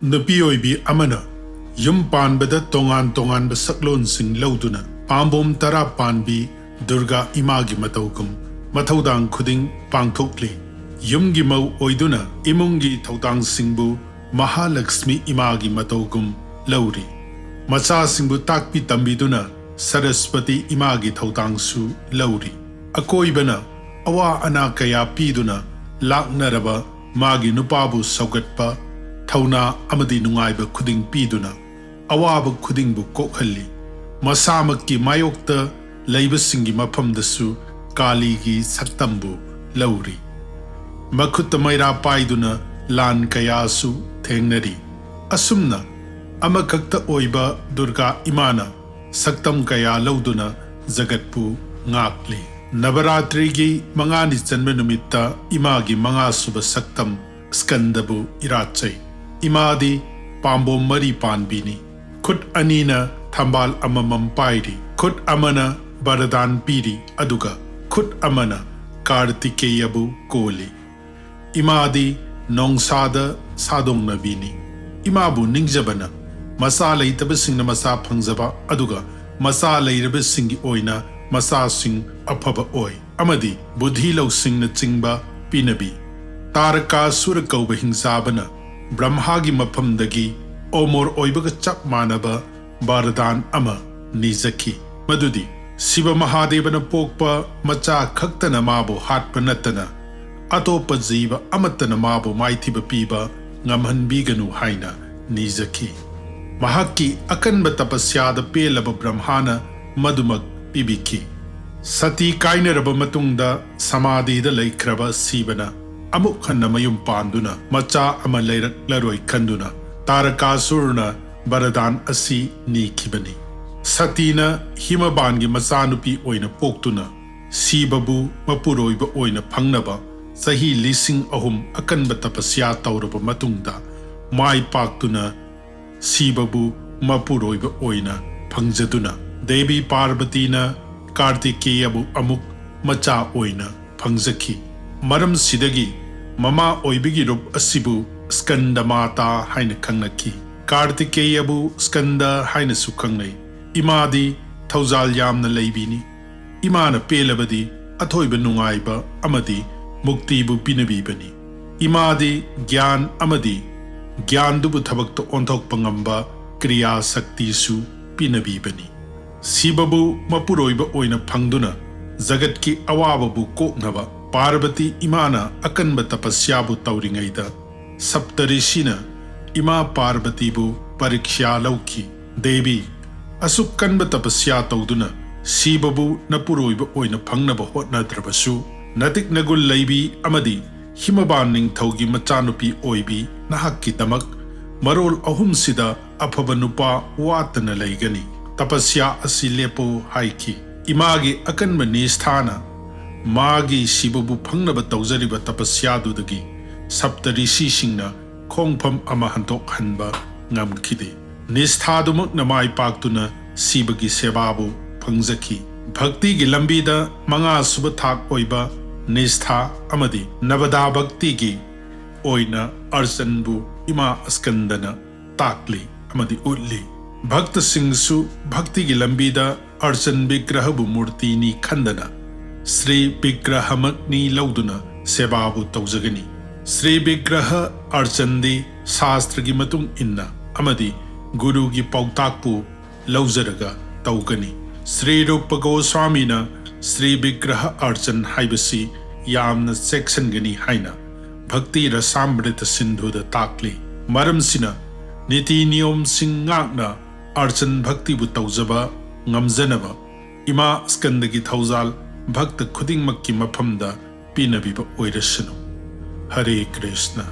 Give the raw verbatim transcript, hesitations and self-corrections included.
ꯅꯨꯄꯤ ꯑꯣꯏꯕꯤ ꯑꯃꯅ ꯌꯨꯝ ꯄꯥꯟꯕꯗ ꯇꯣꯉꯥꯟ ꯇꯣꯉꯥꯟꯕ ꯁꯛꯂꯣꯟꯁꯤꯡ ꯂꯧꯗꯨꯅ ꯄꯥꯝꯕꯣꯝ ꯇꯔꯥ ꯄꯥꯟꯕꯤ ꯗꯨꯔꯒꯥ ꯏꯃꯥꯒꯤ ꯃꯇꯧꯒꯨꯝ ꯃꯊꯧꯗꯥꯡ ꯈꯨꯗꯤꯡ ꯄꯥꯡꯊꯣꯛꯂꯤ꯫ ꯌꯨꯝꯒꯤ ꯃꯧ ꯑꯣꯏꯗꯨꯅ ꯏꯃꯨꯡꯒꯤ ꯊꯧꯗꯥꯡꯁꯤꯡꯕꯨ ꯃꯍꯥꯂꯛꯁꯃꯤ ꯏꯃꯥꯒꯤ ꯃꯇꯧꯒꯨꯝ ꯂꯧꯔꯤ꯫ ꯃꯆꯥꯁꯤꯡꯕꯨ ꯇꯥꯛꯄꯤ ꯇꯝꯕꯤꯗꯨꯅ ꯁꯔꯁꯄꯇꯤ ꯏꯃꯥꯒꯤ ꯊꯧꯗꯥꯡꯁꯨ ꯂꯧꯔꯤ꯫ ꯑꯀꯣꯏꯕꯅ ꯑꯋꯥ ꯑꯅꯥ ꯀꯌꯥ ꯄꯤꯗꯨꯅ ꯂꯥꯛꯅꯔꯕ ꯃꯥꯒꯤ ꯅꯨꯄꯥꯕꯨ ꯁꯧꯒꯠꯄ ꯊꯧꯅꯥ ꯑꯃꯗꯤ ꯅꯨꯡꯉꯥꯏꯕ ꯈꯨꯗꯤꯡ ꯄꯤꯗꯨꯅ ꯑꯋꯥꯕ ꯈꯨꯗꯤꯡꯕꯨ ꯀꯣꯛꯍꯜꯂꯤ꯫ ꯃꯁꯥꯃꯛꯀꯤ ꯃꯥꯌꯣꯛꯇ ꯂꯩꯕꯁꯤꯡꯒꯤ ꯃꯐꯝꯗꯁꯨ ꯀꯥꯂꯤꯒꯤ ꯁꯛꯇꯝꯕꯨ ꯂꯧꯔꯤ꯫ ꯃꯈꯨꯠꯇ ꯃꯩꯔꯥ ꯄꯥꯏꯗꯨꯅ ꯂꯥꯟ ꯀꯌꯥꯁꯨ ꯊꯦꯡꯅꯔꯤ꯫ ꯑꯁꯨꯝꯅ ꯑꯃꯈꯛꯇ ꯑꯣꯏꯕ ꯗꯨꯔꯒꯥ ꯏꯃꯥꯅ ꯁꯛꯇꯝ ꯀꯌꯥ ꯂꯧꯗꯨꯅ ꯖꯒꯠꯄꯨ ꯉꯥꯛꯂꯤ꯫ ꯅꯕꯔꯥꯇ꯭ꯔꯤꯒꯤ ꯃꯉꯥꯅꯤ ꯆꯟꯕ ꯅꯨꯃꯤꯠꯇ ꯏꯃꯥꯒꯤ ꯃꯉꯥꯁꯨꯕ ꯁꯛꯇꯝ ꯁ꯭ꯀꯟꯗꯕꯨ ꯏꯔꯥꯠꯆꯩ꯫ ꯏꯃꯥꯗꯤ ꯄꯥꯝꯕꯣꯝ ꯃꯔꯤ ꯄꯥꯟꯕꯤꯅꯤ꯫ ꯈꯨꯠ ꯑꯅꯤꯅ ꯊꯝꯕꯥꯜ ꯑꯃꯃꯝ ꯄꯥꯏꯔꯤ꯫ ꯈꯨꯠ ꯑꯃꯅ ꯕꯔꯗꯥꯟ ꯄꯤꯔꯤ, ꯑꯗꯨꯒ ꯈꯨꯠ ꯑꯃꯅ ꯀꯥꯔꯇꯤꯀꯦꯌꯕꯨ ꯀꯣꯜꯂꯤ꯫ ꯏꯃꯥꯗꯤ ꯅꯣꯡꯁꯥꯗ ꯁꯥꯗꯣꯡꯅꯕꯤꯅꯤ꯫ ꯏꯃꯥꯕꯨ ꯅꯤꯡꯖꯕꯅ ꯃꯆꯥ ꯂꯩꯇꯕꯁꯤꯡꯅ ꯃꯆꯥ ꯐꯪꯖꯕ, ꯑꯗꯨꯒ ꯃꯆꯥ ꯂꯩꯔꯕꯁꯤꯡꯒꯤ ꯑꯣꯏꯅ ꯃꯆꯥꯁꯤꯡ ꯑꯐꯕ ꯑꯣꯏ꯫ ꯑꯃꯗꯤ ꯕꯨꯙꯤ ꯂꯧꯁꯤꯡꯅꯆꯤꯡꯕ ꯄꯤꯅꯕꯤ꯫ ꯇꯥꯔꯀꯥꯁꯨꯔ ꯀꯧꯕ ꯍꯤꯡꯆꯥꯕꯅ ꯕ꯭ꯔꯍ꯭ꯃꯥꯒꯤ ꯃꯐꯝꯗꯒꯤ ꯑꯣꯃꯣꯔ ꯑꯣꯏꯕꯒ ꯆꯞ ꯃꯥꯟꯅꯕ ꯕꯔꯗꯥꯟ ꯑꯃ ꯅꯤꯖꯈꯤ, ꯃꯗꯨꯗꯤ ꯁꯤꯕ ꯃꯍꯥꯗꯦꯕꯅ ꯄꯣꯛꯄ ꯃꯆꯥ ꯈꯛꯇꯅ ꯃꯥꯕꯨ ꯍꯥꯠꯄ ꯅꯠꯇꯅ ꯑꯇꯣꯞꯄ ꯖꯤꯕ ꯑꯃꯠꯇꯅ ꯃꯥꯕꯨ ꯃꯥꯏꯊꯤꯕ ꯄꯤꯕ ꯉꯝꯍꯟꯕꯤꯒꯅꯨ ꯍꯥꯏꯅ ꯅꯤꯖꯈꯤ꯫ ꯃꯍꯥꯛꯀꯤ ꯑꯀꯟꯕ ꯇꯄꯁ꯭ꯌꯥꯗ ꯄꯦꯜꯂꯕ ꯕ꯭ꯔꯍ꯭ꯃꯥꯅ ꯃꯗꯨꯃꯛ ꯄꯤꯕꯤꯈꯤ꯫ ꯁꯇꯤ ꯀꯥꯏꯅꯔꯕ ꯃꯇꯨꯡꯗ ꯁꯃꯥꯙꯤꯗ ꯂꯩꯈ꯭ꯔꯕ ꯁꯤꯕꯅ ꯑꯃꯨꯛ ꯍꯟꯅ ꯃꯌꯨꯝ ꯄꯥꯟꯗꯨꯅ ꯃꯆꯥ ꯑꯃ ꯂꯩꯔꯛꯂꯔꯣꯏ ꯈꯟꯗꯨꯅ ꯇꯥꯔꯀꯥꯁꯨꯔꯅ ꯕꯔꯗꯥꯟ ꯑꯁꯤ ꯅꯤꯈꯤꯕꯅꯤ꯫ ꯁꯇꯤꯅ ꯍꯤꯃꯕꯥꯟꯒꯤ ꯃꯆꯥꯅꯨꯄꯤ ꯑꯣꯏꯅ ꯄꯣꯛꯇꯨꯅ ꯁꯤꯕꯕꯨ ꯃꯄꯨꯔꯣꯏꯕ ꯑꯣꯏꯅ ꯐꯪꯅꯕ ꯆꯍꯤ ꯂꯤꯁꯤꯡ ꯑꯍꯨꯝ ꯑꯀꯟꯕ ꯇꯄꯁ꯭ꯌꯥ ꯇꯧꯔꯕ ꯃꯇꯨꯡꯗ ꯃꯥꯏ ꯄꯥꯛꯇꯨꯅ ꯁꯤꯕꯕꯨ ꯃꯄꯨꯔꯣꯏꯕ ꯑꯣꯏꯅ ꯐꯪꯖꯗꯨꯅ ꯗꯦꯕꯤ ꯄꯥꯔꯕꯇꯤꯅ ꯀꯥꯔꯇꯤꯀꯦꯌꯕꯨ ꯑꯃꯨꯛ ꯃꯆꯥ ꯑꯣꯏꯅ ꯐꯪꯖꯈꯤ꯫ ꯃꯔꯝꯁꯤꯗꯒꯤ ꯃꯃꯥ ꯑꯣꯏꯕꯒꯤ ꯔꯨꯞ ꯑꯁꯤꯕꯨ ꯁ꯭ꯀꯟꯗ ꯃꯥꯇꯥ ꯍꯥꯏꯅ ꯈꯪꯅꯈꯤ꯫ ꯀꯥꯔꯇꯤꯀꯦꯌꯕꯨ ꯁ꯭ꯀꯟꯗ ꯍꯥꯏꯅꯁꯨ ꯈꯪꯅꯩ꯫ ꯏꯃꯥꯗꯤ ꯊꯧꯖꯥꯜ ꯌꯥꯝꯅ ꯂꯩꯕꯤꯅꯤ꯫ ꯏꯃꯥꯅ ꯄꯦꯜꯂꯕꯗꯤ ꯑꯊꯣꯏꯕ ꯅꯨꯡꯉꯥꯏꯕ ꯑꯃꯗꯤ ꯃꯨꯛꯇꯤꯕꯨ ꯄꯤꯅꯕꯤꯕꯅꯤ꯫ ꯏꯃꯥꯗꯤ ꯒ꯭ꯌꯥꯟ ꯑꯃꯗꯤ ꯒ꯭ꯌꯥꯟꯗꯨꯕꯨ ꯊꯕꯛꯇ ꯑꯣꯟꯊꯣꯛꯄ ꯉꯝꯕ ꯀ꯭ꯔꯤꯌꯥ ꯁꯛꯇꯤꯁꯨ ꯄꯤꯅꯕꯤꯕꯅꯤ꯫ ꯁꯤꯕꯕꯨ ꯃꯄꯨꯔꯣꯏꯕ ꯑꯣꯏꯅ ꯐꯪꯗꯨꯅ ꯖꯒꯠꯀꯤ ꯑꯋꯥꯕꯕꯨ ꯀꯣꯛꯅꯕ ꯄꯥꯔꯕꯇꯤ ꯏꯃꯥꯅ ꯑꯀꯟꯕ ꯇꯄꯁ꯭ꯌꯥꯕꯨ ꯇꯧꯔꯤꯉꯩꯗ ꯁꯞꯇꯔꯤꯁꯤꯅ ꯏꯃꯥ ꯄꯥꯔꯕꯇꯤꯕꯨ ꯄꯔꯤꯛꯁ꯭ꯌꯥ ꯂꯧꯈꯤ꯫ ꯗꯦꯕꯤ, ꯑꯁꯨꯛ ꯀꯟꯕ ꯇꯄꯁ꯭ꯌꯥ ꯇꯧꯗꯨꯅ ꯁꯤꯕꯕꯨ ꯅꯄꯨꯔꯣꯏꯕ ꯑꯣꯏꯅ ꯐꯪꯅꯕ ꯍꯣꯠꯅꯗ꯭ꯔꯕꯁꯨ, ꯅꯇꯤꯛ ꯅꯒꯨꯜ ꯂꯩꯕꯤ ꯑꯃꯗꯤ ꯍꯤꯃꯕꯥꯟ ꯅꯤꯡꯊꯧꯒꯤ ꯃꯆꯥꯅꯨꯄꯤ ꯑꯣꯏꯕꯤ ꯅꯍꯥꯛꯀꯤꯗꯃꯛ ꯃꯔꯣꯜ ꯑꯍꯨꯝꯁꯤꯗ ꯑꯐꯕ ꯅꯨꯄꯥ ꯋꯥꯠꯇꯅ ꯂꯩꯒꯅꯤ꯫ ꯇꯄꯁ꯭ꯌꯥ ꯑꯁꯤ ꯂꯦꯞꯄꯣ ꯍꯥꯏꯈꯤ꯫ ꯏꯃꯥꯒꯤ ꯑꯀꯟꯕ ꯅꯤꯁꯊꯥꯅ ꯃꯥꯒꯤ ꯁꯤꯕꯕꯨ ꯐꯪꯅꯕ ꯇꯧꯖꯔꯤꯕ ꯇꯄꯁ꯭ꯌꯥꯗꯨꯗꯒꯤ ꯁꯞꯇꯔꯤꯁꯤꯁꯤꯡꯅ ꯈꯣꯡꯐꯝ ꯑꯃ ꯍꯟꯗꯣꯛꯍꯟꯕ ꯉꯝꯈꯤꯗꯦ꯫ ꯅꯤꯁꯊꯥꯗꯨꯃꯛꯅ ꯃꯥꯏ ꯄꯥꯛꯇꯨꯅ ꯁꯤꯕꯒꯤ ꯁꯦꯕꯥꯕꯨ ꯐꯪꯖꯈꯤ꯫ ꯚꯛꯇꯤꯒꯤ ꯂꯝꯕꯤꯗ ꯃꯉꯥ ꯁꯨꯕ ꯊꯥꯛ ꯑꯣꯏꯕ ꯅꯤꯁꯊꯥ ꯑꯃꯗꯤ ꯅꯕꯗꯥ ꯚꯛꯇꯤꯒꯤ ꯑꯣꯏꯅ ꯑꯔꯆꯟꯕꯨ ꯏꯃꯥ ꯑꯁꯀꯟꯗꯅ ꯇꯥꯛꯂꯤ ꯑꯃꯗꯤ ꯎꯠꯂꯤ꯫ ꯚꯛꯇꯁꯤꯡꯁꯨ ꯚꯛꯇꯤꯒꯤ ꯂꯝꯕꯤꯗ ꯑꯔꯆꯟ ꯕꯤꯒ꯭ꯔꯍꯕꯨ ꯃꯨꯔꯇꯤꯅꯤ ꯈꯟꯗꯅ ꯁ꯭ꯔꯤ ꯕꯤꯒ꯭ꯔꯍꯃꯛꯅꯤ ꯂꯧꯗꯨꯅ ꯁꯦꯕꯥꯕꯨ ꯇꯧꯖꯒꯅꯤ꯫ ꯁ꯭ꯔꯤ ꯕꯤꯒ꯭ꯔꯍ ꯑꯔꯆꯟꯗꯤ ꯁꯥꯁꯇ꯭ꯔꯒꯤ ꯃꯇꯨꯡ ꯏꯟꯅ ꯑꯃꯗꯤ ꯒꯨꯔꯨꯒꯤ ꯄꯥꯎꯇꯥꯛꯄꯨ ꯂꯧꯖꯔꯒ ꯇꯧꯒꯅꯤ꯫ ꯁ꯭ꯔꯤ ꯔꯨꯄ ꯒꯣꯁ꯭ꯋꯥꯃꯤꯅ ꯁ꯭ꯔꯤ ꯕꯤꯒ꯭ꯔꯍ ꯑꯔꯆꯟ ꯍꯥꯏꯕꯁꯤ ꯌꯥꯝꯅ ꯆꯦꯛꯁꯤꯟꯒꯅꯤ ꯍꯥꯏꯅ ꯚꯛꯇꯤ ꯔꯁꯥꯃ꯭ꯔꯤꯇ ꯁꯤꯟꯙꯨꯗ ꯇꯥꯛꯂꯤ꯫ ꯃꯔꯝꯁꯤꯅ ꯅꯤꯇꯤ ꯅꯤꯌꯣꯝꯁꯤꯡ ꯉꯥꯛꯅ ꯑꯔꯆꯟ ꯚꯛꯇꯤꯕꯨ ꯇꯧꯖꯕ ꯉꯝꯖꯅꯕ ꯏꯃꯥ ꯁ꯭ꯀꯟꯗꯒꯤ ꯊꯧꯖꯥꯜ ꯚꯛꯇ ꯈꯨꯗꯤꯡꯃꯛꯀꯤ ꯃꯐꯝꯗ ꯄꯤꯅꯕꯤꯕ ꯑꯣꯏꯔꯁꯅꯨ꯫ ꯍꯔꯦ ꯀ꯭ꯔꯤꯁꯅ꯫